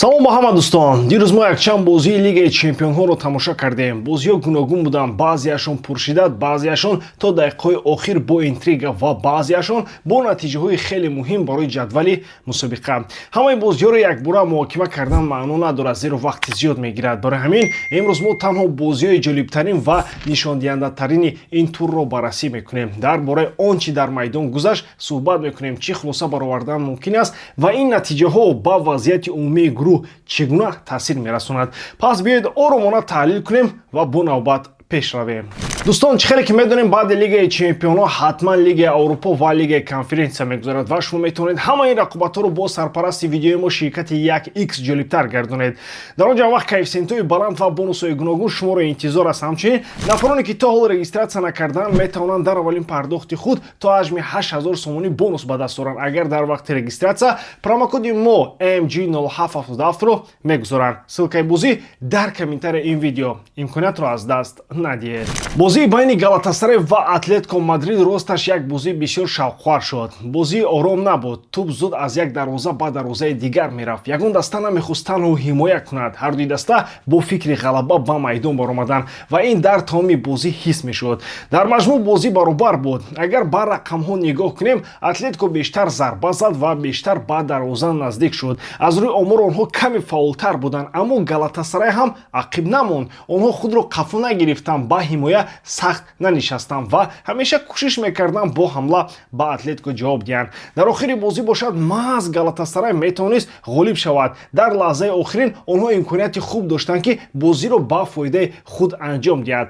Салом ба ҳама, дӯстон! Дирӯз мо якчанд бозии Лигаи чемпионҳоро тамошо кардем. Бозиҳо гуногун буданд: баъзеашон пуршиддат, баъзеашон то дақиқаҳои охир бо интрига ва баъзеашон бо натиҷаҳои хеле муҳим барои ҷадвали мусобиқа. Ҳамаи бозиҳоро якбора муҳокима кардан маъно надорад, зеро вақти зиёд мегирад. Барои ҳамин имрӯз мо танҳо бозиҳои ҷолибтарин ва нишондиҳандатарини ин турро баррасӣ мекунем, дар бораи он чӣ дар майдон гузашт суҳбат мекунем, чӣ хулоса баровардан мумкин аст ва ин натиҷаҳо ба вазъияти умумии гурӯҳ чӣ гуна таъсир мерасонад. Пас биёед, оромона таҳлил кунем ва бо навбат пеш равем. Дӯстон, чӣ хеле ки медонем, баъди Лигаи чемпионҳо ҳатман Лигаи Аврупо ва Лигаи Конференсия мегузарад ва шумо метавонед ҳамаи ин рақобатҳоро бо сарпарасти видеои мо, ширкати 1X, ҷолибтар гардонед. Дар он ҷо вақт коэффисиентҳои баланд ва бонусҳои гуногун шуморо интизор аст. Ҳамчунин нафароне, ки то ҳол регистратсия накардаанд, метавонанд дар аввалин пардохти худ то ҳаҷми 8000 сомонӣ бонус ба даст оранд, агар дар вақти регистратсия промокоди мо MG0777-ро мегузоранд. Ссылкаи бозӣ дар комментарияи ин видео. Имкониятро аз даст надиҳед. Бозии байни Галатасарай ва Атлетико Мадрид росташ як бозии бисёр шавқовар шуд. Бозӣ ором набуд, тӯб зуд аз як дарвоза ба дарвозаи дигар мерафт. Ягон даста намехост танҳо ҳимоя кунад. Ҳардуи даста бо фикри ғалаба ба майдон баромаданд ва ин дар тамоми бозӣ ҳис мешуд. Дар маҷмӯъ бозӣ баробар буд. Агар ба рақамҳо нигоҳ кунем, Атлетико бештар зарба зад ва бештар ба дарвоза наздик шуд. Аз рӯи омор онҳо каме фаъолтар буданд, аммо Галатасарай ҳам ақиб намонд. Онҳо худро қафо нагирифтанд, ба ҳимоя сахт нанишастанд ва ҳамеша кӯшиш мекарданд бо ҳамла ба Атлетико ҷавоб диҳанд. Дар охири бозӣ бошад, маҳз Галатасарай метавонист ғолиб шавад. Дар лаҳзаи охирин онҳо имконияти хуб доштанд, ки бозиро ба фоидаи худ анҷом диҳад.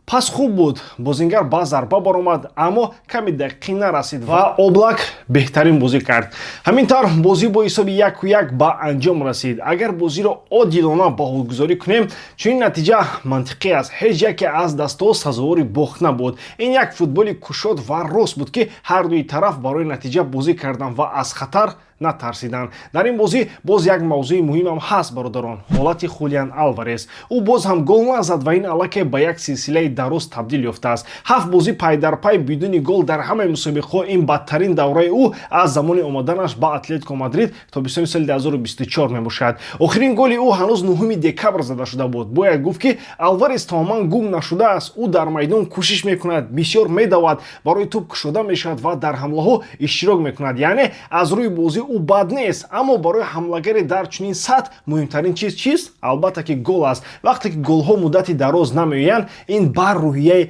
Пас хуб буд, бозингар ба зарба баромад, аммо ками дақиқӣ нарасид ва Облак беҳтарин бозӣ кард. Ҳамин тавр бозӣ бо ҳисоби 1-1 ба анҷом расид. Агар бозиро одилона баҳогузорӣ кунем, чунин натиҷа мантиқӣ аст. Ҳеҷ яке аз дастаҳо сазовори бохт набуд. Ин як футболи кушод ва рост буд, ки ҳардуи тараф барои натиҷа бозӣ карданд ва аз хатар натарсиданд. Дар ин бозӣ боз як мавзӯи муҳимам ҳаст, бародарон: ҳолати Хулиан Алварес. Ӯ боз ҳам гол назад ва ин аллакай ба як силсилаи дароз табдил ёфтааст: ҳафт бозӣ пайдарпай бидуни гол дар ҳамаи мусобиқаҳо. Ин бадтарин давраи ӯ аз замони омаданаш ба Атлетико Мадрид тобистони соли 2024 мебошад. Охирин голи ӯ ҳанӯз 9 декабр зада шуда буд. Бояд гуфт, ки Алварес тамоман гум нашудааст. Ӯ дар майдон кӯшиш мекунад, бисёр медавад, барои тӯб кушода мешавад ва дар ҳамлаҳо иштирок мекунад. Яъне аз рӯи бозӣ ӯ бад нест, аммо барои ҳамлагаре дар чунин сатҳ муҳимтарин чиз чист? Албатта ки гол аст. Вақте ки голҳо муддати дароз намеоянд, ин бар рӯҳияи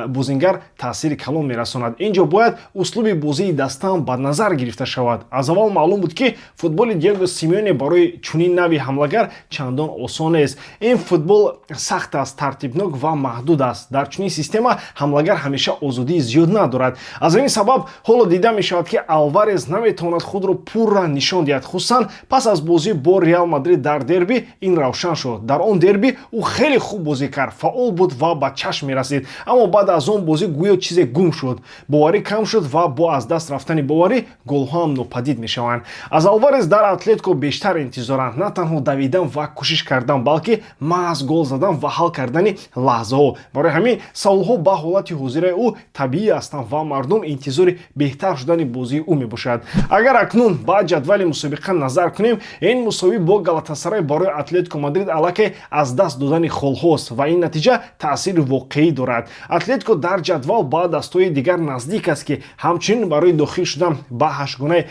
бозингар таъсири калон мерасонад. Ин ҷо бояд услуби бозии дастаам ба назар гирифта шавад. Аз аввал маълум буд, ки футболи Диего Симеоне барои чунин нави ҳамлагар чандон осон нест. Ин футбол сахт аст, тартибнок ва маҳдуд аст. Дар чунин система ҳамлагар ҳамеша озодии зиёд надорад. Аз ҳамин сабаб ҳоло дида мешавад, ки Алварес наметавонад худро пурра нишон диҳад. Хусусан пас аз бозӣ бо Реал Мадрид дар дерби ин равшан шуд. Дар он дерби ӯ хеле хуб бозӣ кард, фаъол буд ва ба чашм мерасид, аммо баъд аз он бозӣ гӯё чизе гум шуд, боварӣ кам шуд ва бо аз даст рафтани боварӣ голҳо ҳам нопадид мешаванд. Аз Алварес дар Атлетико бештар интизоранд: на танҳо давидан ва кӯшиш кардан, балки маҳз гол задан ва ҳал кардани лаҳзаҳо. Барои ҳамин саволҳо ба ҳолати ҳозираи ӯ табиӣ ҳастанд ва мардум интизори беҳтар шудани бозии ӯ мебошад. Агар акнун ба ҷадвали мусобиқа назар кунем, ин мусовӣ бо Галатасарай барои Атлетико Мадрид аллакай аз даст додани холҳост ва ин натиҷа таъсири воқеӣ дорад. Атлетико дар ҷадвал ба дастҳои дигар наздик аст, ки ҳамчунин барои дохил шудан ба ҳаштгонаи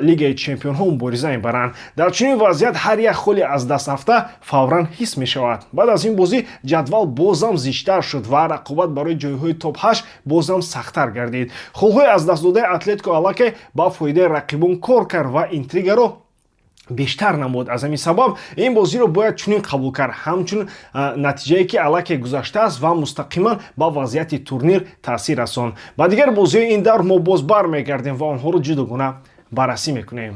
Лигаи чемпионҳо мубориза мебаранд. Дар чунин вазъият ҳар як холи аз даст рафта фавран ҳис мешавад. Баъд аз ин бозӣ ҷадвал бозам зичтар шуд ва рақобат барои ҷойҳои топ 8 бозам сахттар гардид. Холҳои аз дастдодаи Атлетико аллакай ба фоидаи рақибон кор кард ва интригаро бештар намуд. Аз ҳамин сабаб ин бозиро бояд чунин қабул кард, ҳамчун натиҷае, ки аллакай гузаштааст ва мустақиман ба вазъияти турнир таъсир расонд. Ба дигар бозиҳои ин давр мо боз бармегардем ва онҳоро ҷудогона баррасӣ мекунем.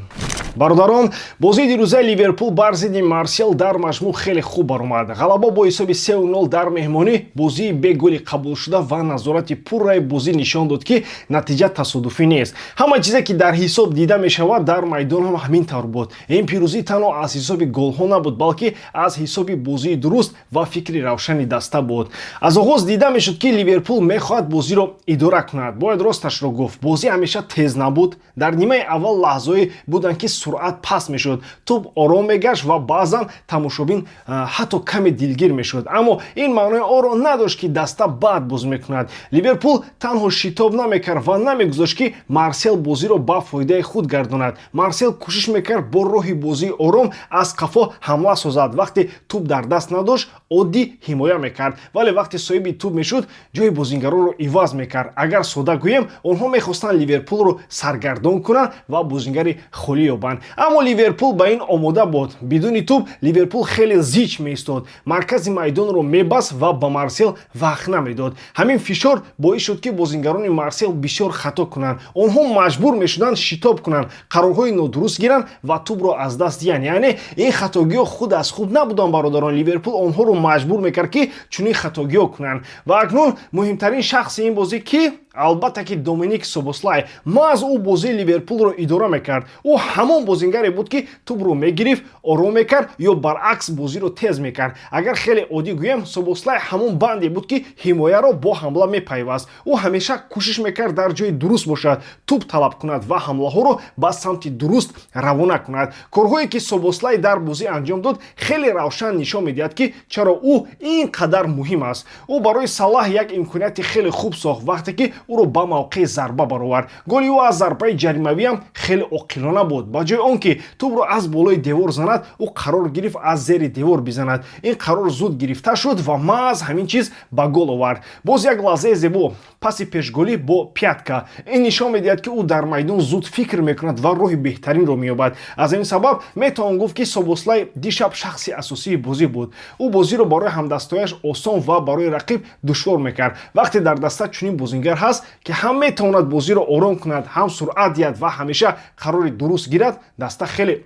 Бародарон, бозии дирӯзаи Ливерпул бар зидди Марсел дар маҷмӯъ хеле хуб баромад. Ғалаба бо ҳисоби 3-0 дар меҳмонӣ, бозии бе голи қабулшуда ва назорати пурраи бозӣ нишон дод, ки натиҷа тасодуфӣ нест. Ҳама чизе, ки дар ҳисоб дида мешавад, дар майдон ҳам ҳамин тавр буд. Ин пирӯзӣ танҳо аз ҳисоби голҳо набуд, балки аз ҳисоби бозии дуруст ва фикри равшани даста буд. Аз оғоз дида мешуд, ки Ливерпул мехоҳад бозиро идора кунад. Бояд росташро гуфт, бозӣ ҳамеша тез набуд. Дар нимаи аввал лаҳзаҳое буданд, ки суръат Суръат паст мешуд, тӯб ором мегашт ва баъзан тамошобин ҳатто каме дилгир мешуд. Аммо ин маънои онро надошт, ки даста бад бозӣ мекунад. Ливерпул танҳо шитоб намекард ва намегузошт, ки Марсел бозиро ба фоидаи худ гардонад. Марсел кӯшиш мекард бо роҳи бозии ором аз қафо ҳамла созад. Вақте тӯб дар даст надошт, оддӣ ҳимоя мекард, вале вақте соҳиби тӯб мешуд, ҷои бозингаронро иваз мекард. Агар сода гӯем, онҳо мехостанд Ливерпулро саргардон кунанд ва бозингари холӣ ёбанд. Аммо Ливерпул ба ин омода буд. Бидуни тӯб Ливерпул хеле зич меистод, маркази майдонро мебаст ва ба Марсел вақт намедод. Ҳамин фишор боис шуд, ки бозингарони Марсел бисёр хато кунанд. Онҳо маҷбур мешуданд шитоб кунанд, қарорҳои нодуруст гиранд ва тӯбро аз даст диҳанд. Яъне ин хатогиҳо худ аз худ набуданд, бародарон. Ливерпул онҳоро маҷбур мекард, ки чунин хатогиҳо кунанд. Ва акнун муҳимтарин шахси ин бозӣ ки албатта ки Доминик Собослай. Маҳз ӯ бозии Ливерпулро идора мекард. Ӯ ҳамон бозингаре буд, ки тӯбро мегирифт, ором мекард ё баръакс бозиро тез мекард. Агар хеле оддӣ гӯем, Собослай ҳамон банде буд, ки ҳимояро бо ҳамла мепайваст. Ӯ ҳамеша кӯшиш мекард дар ҷои дуруст бошад, тӯб талаб кунад ва ҳамлаҳоро ба самти дуруст равона кунад. Корҳое, ки Собослай дар бозӣ анҷом дод, хеле равшан нишон медиҳад, ки чаро ӯ ин қадар муҳим аст. Ӯ барои Салаҳ як имконияти хеле хуб сохт, вақте ки ӯро ба мавқеи зарба баровард. Голи ӯ аз зарбаи ҷаримавиам хеле оқилона буд. Ба ҷои он ки тӯбро аз болои девор занад, ӯ қарор гирифт аз зери девор бизанад. Ин қарор зуд гирифта шуд ва маҳз ҳамин чиз ба гол овард. Боз як лаҳзаи зебо: паси пешголӣ бо пятка. Ин нишон медиҳад, ки ӯ дар майдон зуд фикр мекунад ва роҳи беҳтаринро меёбад. Аз ин сабаб метавон гуфт, ки Собослай дишаб шахси асосии бозӣ буд. Ӯ бозиро барои ҳамдастояш осон ва барои рақиб душвор мекард. Вақте дар даста чунин бозингар ҳаст, ки ҳам метавонад бозиро ором кунад, ҳам суръат диҳад ва ҳамеша қарори дуруст гирад, даста хеле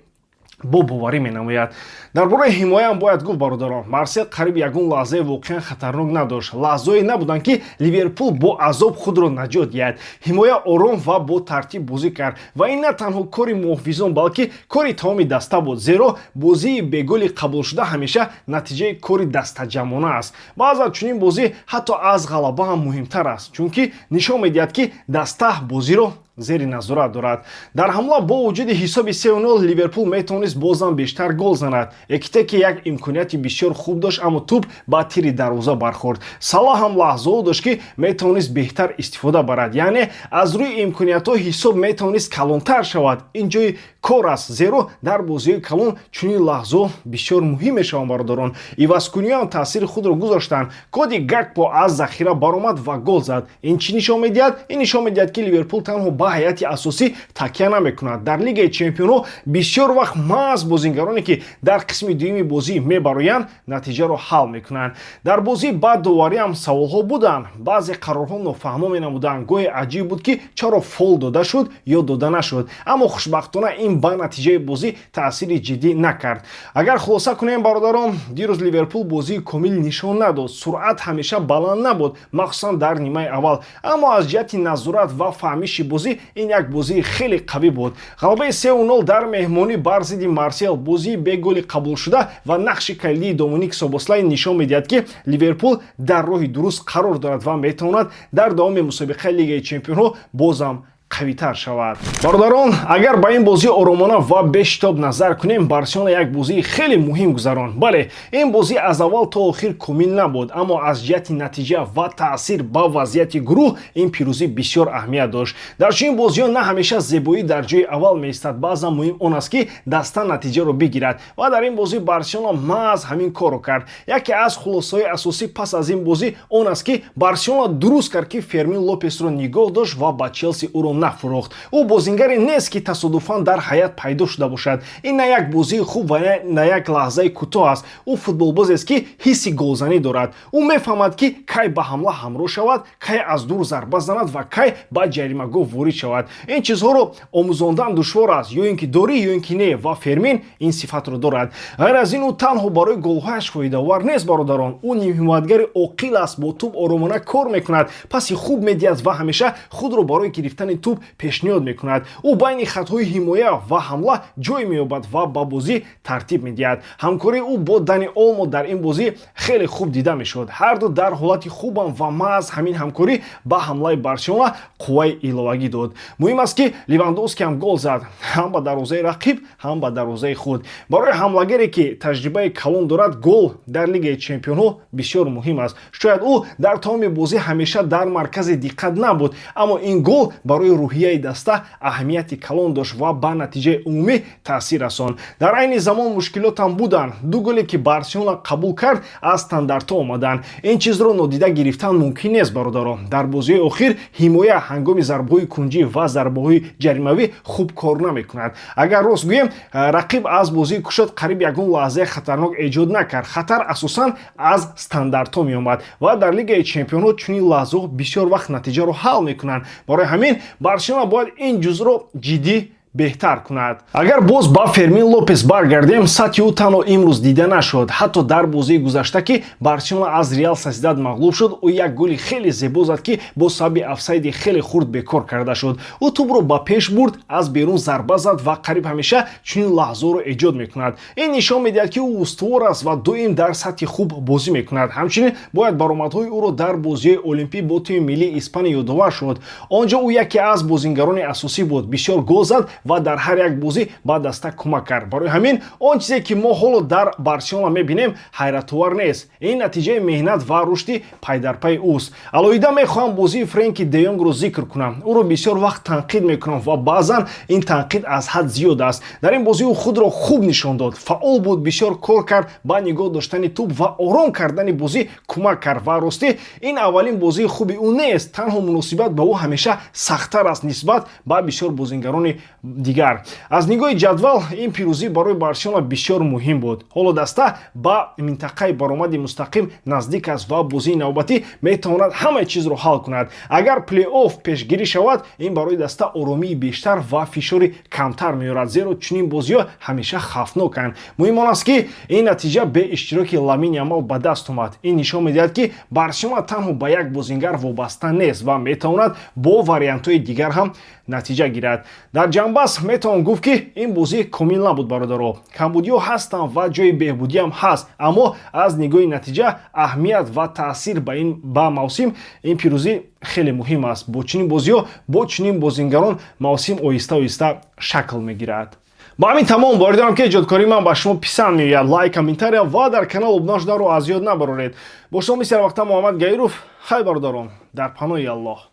бо боварӣ менамояд. Дар бораи ҳимояам бояд гуфт, бародарон: Марсел қариб ягон лаҳзаи воқеан хатарнок надошт. Лаҳзое набуданд, ки Ливерпул бо азоб худро наҷот диҳад. Ҳимоя ором ва бо тартиб бозӣ кард ва ин на танҳо кори муҳофизон, балки кори тамоми даста буд, зеро бозии беголи қабулшуда ҳамеша натиҷаи кори дастаҷамъона аст. Баъзан чунин бозӣ ҳатто аз ғалаба ҳам муҳимтар аст, чунки нишон медиҳад, ки даста бозиро зери назорат дорад. Дар ҳамла бо вуҷуди ҳисоби 3-0 Ливерпул метавонист бозам бештар гол занад. Экитеке як имконияти бисёр хуб дошт, аммо тӯб ба тири дарвоза бархӯрд. Салоҳ ҳам лаҳзаҳо дошт, ки метавонист беҳтар истифода барад. Яъне аз рӯи имкониятҳо ҳисоб метавонист калонтар шавад. Ин ҷои кор аст, зеро дар бозиҳои калон чунин лаҳзаҳо бисёр муҳим мешаванд. Бародарон, ивазкуниҳоам таъсири худро гузоштанд. Коди Гакпо аз захира баромад ва гол зад. Ин чӣ нишон медиҳад? Ин нишон медиҳад, ки Ливерпул танҳо ба ҳайати асосӣ такя намекунад. Дар Лигаи чемпионҳо бисёр вақт маҳз бозингароне, ки дар қисми дуюми бозӣ мебароянд, натиҷаро ҳал мекунанд. Дар бозӣ ба довариам саволҳо буданд. Баъзе қарорҳо нофаҳмо менамуданд. Гоҳе аҷиб буд, ки чаро фол дода шуд ё дода нашуд. Аммо хушбахтона ин ба натиҷаи бозӣ таъсири ҷиддӣ накард. Агар хулоса кунем, бародарон, дирӯз Ливерпул бозии комил нишон надод. Суръат ҳамеша баланд набуд, махсусан дар нимаи аввал, аммо аз ҷиҳати назорат ва фаҳмиши бозӣ ин як бозии хеле қавӣ буд. Ғалабаи 3-0 дар меҳмонӣ бар зидди Марсел, бозии беголи қабулшуда ва нақши калидии Доминик Собослай нишон медиҳад, ки Ливерпул дар роҳи дуруст қарор дорад ва метавонад дар давоми мусобиқаи Лигаи чемпионҳо бозам қавитар шавад. Бародарон, агар ба ин бозӣ оромона ва бешитоб назар кунем, Барселона як бозии хеле муҳим гузаронд. Бале, ин бозӣ аз аввал то охир комил набуд, аммо аз ҷиҳати натиҷа ва таъсир ба вазъияти гурӯҳ ин пирӯзӣ бисёр аҳамият дошт. Дар чунин бозиҳо на ҳамеша зебоӣ дар ҷои аввал меистад. Баъзан муҳим он аст, ки даста натиҷаро бигирад, ва дар ин бозӣ Барселона маҳз ҳамин корро кард. Яке аз хулосаҳои асосӣ пас аз ин бозӣ он аст, ки Барселона дуруст кард, ки Фермин Лопесро нигоҳ дошт ва ба Челси ӯро нафурӯхт. Ӯ бозингаре нест, ки тасодуфан дар ҳайат пайдо шуда бошад. Ин на як бозии хуб ва на як лаҳзаи кӯтоҳ аст. Ӯ футболбозест, ки ҳисси голзанӣ дорад. Ӯ мефаҳмад, ки кай ба ҳамла ҳамроҳ шавад, кай аз дур зарба занад ва кай ба ҷаримагоҳ ворид шавад. Ин чизҳоро омӯзондан душвор аст: ё ин ки дорӣ, ё ин ки не. Ва Фермин ин сифатро дорад. Ғайр аз ин, ӯ танҳо барои голҳояш фоидаовар нест, бародарон. Ӯ нимҳимоятгари оқил аст, бо тӯб оромона кор мекунад, паси хуб медиҳад ва ҳамеша худро барои гирифтани тӯб пешниҳод мекунад. Ӯ байни хатҳои ҳимоя ва ҳамла ҷой меёбад ва ба бозӣ тартиб медиҳад. Ҳамкории ӯ бо Дани Олмо дар ин бозӣ хеле хуб дида мешуд. Ҳарду дар ҳолати хубанд ва маҳз ҳамин ҳамкорӣ ба ҳамлаи Барселона қувваи иловагӣ дод. Муҳим аст, ки Левандовски ҳам гол зад, ҳам ба дарвозаи рақиб, ҳам ба дарвозаи худ. Барои ҳамлагаре, ки таҷрибаи калон дорад, гол дар Лигаи чемпионҳо бисёр муҳим аст. Шояд ӯ дар тамоми бозӣ ҳамеша дар маркази диққат набуд, аммо ин гол барои рӯҳияи даста аҳамияти калон дошт ва ба натиҷаи умумӣ таъсир расонд. Дар айни замон мушкилотам буданд. Ду голе, ки Барселона қабул кард, аз стандартҳо омаданд. Ин чизро нодида гирифтан мумкин нест, бародаро. Дар бозиҳои охир ҳимоя ҳангоми зарбаҳои кунҷӣ ва зарбаҳои ҷаримавӣ хуб кор намекунад. Агар рост гӯем, рақиб аз бозии кушод қариб ягон лаҳзаи хатарнок эҷод накард. Хатар асосан аз стандартҳо меомад ва дар Лигаи чемпионҳо чунин лаҳзаҳо бисёр вақт натиҷаро ҳал мекунанд. Барои ҳамин Барселона бояд ин ҷузъро ҷиддӣ беҳтар кунад. Агар боз ба Фермин Лопес баргардем, сатҳи ӯ танҳо имрӯз дида нашуд. Ҳатто дар бозии гузашта, ки Барселона аз Реал Сосьедад мағлуб шуд, ӯ як голи хеле зебо зад, ки бо сабаби офсайди хеле хурд бекор карда шуд. Ӯ тӯбро ба пеш бурд, аз берун зарба зад ва қариб ҳамеша чунин лаҳзаҳоро эҷод мекунад. Ин нишон медиҳад, ки ӯ устувор аст ва доим дар сатҳи хуб бозӣ мекунад. Ҳамчунин бояд баромадҳои ӯро дар бозиҳои Олимпӣ бо тими миллии Испания ёдовар шуд. Он ҷо ӯ яке аз бозингарони асосӣ буд, бисёр гол зад ва дар ҳар як бозӣ ба даста кӯмак кард. Барои ҳамин он чизе, ки мо ҳоло дар Барселона мебинем, ҳайратовар нест. Ин натиҷаи меҳнат ва рушди пайдарпайи ӯст. Алоҳида мехоҳам бозии Френки де Йонгро зикр кунам. Ӯро бисёр вақт танқид мекунам ва баъзан ин танқид аз ҳад зиёд аст. Дар ин бозӣ ӯ худро хуб нишон дод, фаъол буд, бисёр кор кард, ба нигоҳ доштани тӯб ва ором кардани бозӣ кӯмак кард. Ва ростӣ, ин аввалин бозии хуби ӯ нест, танҳо муносибат ба ӯ ҳамеша сахттар аст нисбат ба бисёр бозингарони дигар. Аз нигоҳи ҷадвал ин пирӯзӣ барои Барселона бисёр муҳим буд. Ҳоло даста ба минтақаи баромади мустақим наздик аст ва бозии навбатӣ метавонад ҳамаи чизро ҳал кунад. Агар плей-офф пешгирӣ шавад, ин барои даста оромии бештар ва фишори камтар меорад, зеро чунин бозиҳо ҳамеша хавфноканд. Муҳим он аст, ки ин натиҷа бе иштироки Ламин Ямал ба даст омад. Ин нишон медиҳад, ки Барселона танҳо ба як бозингар вобаста нест ва метавонад бо вариантҳои дигар ҳам натиҷа гирад. Дар ҷамъбаст метавон гуфт, ки ин бозӣ комил набуд, бародаро. Камбудиҳо ҳастанд ва ҷои беҳбудиам ҳаст, аммо аз нигоҳи натиҷа, аҳамият ва таъсир ба ин ба мавсим ин пирӯзӣ хеле муҳим аст. Бо чунин бозиҳо, бо чунин бозингарон мавсим оҳиста оҳиста шакл мегирад. Ба ҳамин тамом. Боварӣ дорам, ки эҷодкории ман ба шумо писанд меояд. Лайк, комментария ва дар канал обуна шуданро аз ёд набароред. Бо шумо мисли ҳарвақта Муҳаммад Гаиров. Хай, бародарон, дар паноҳи Аллоҳ.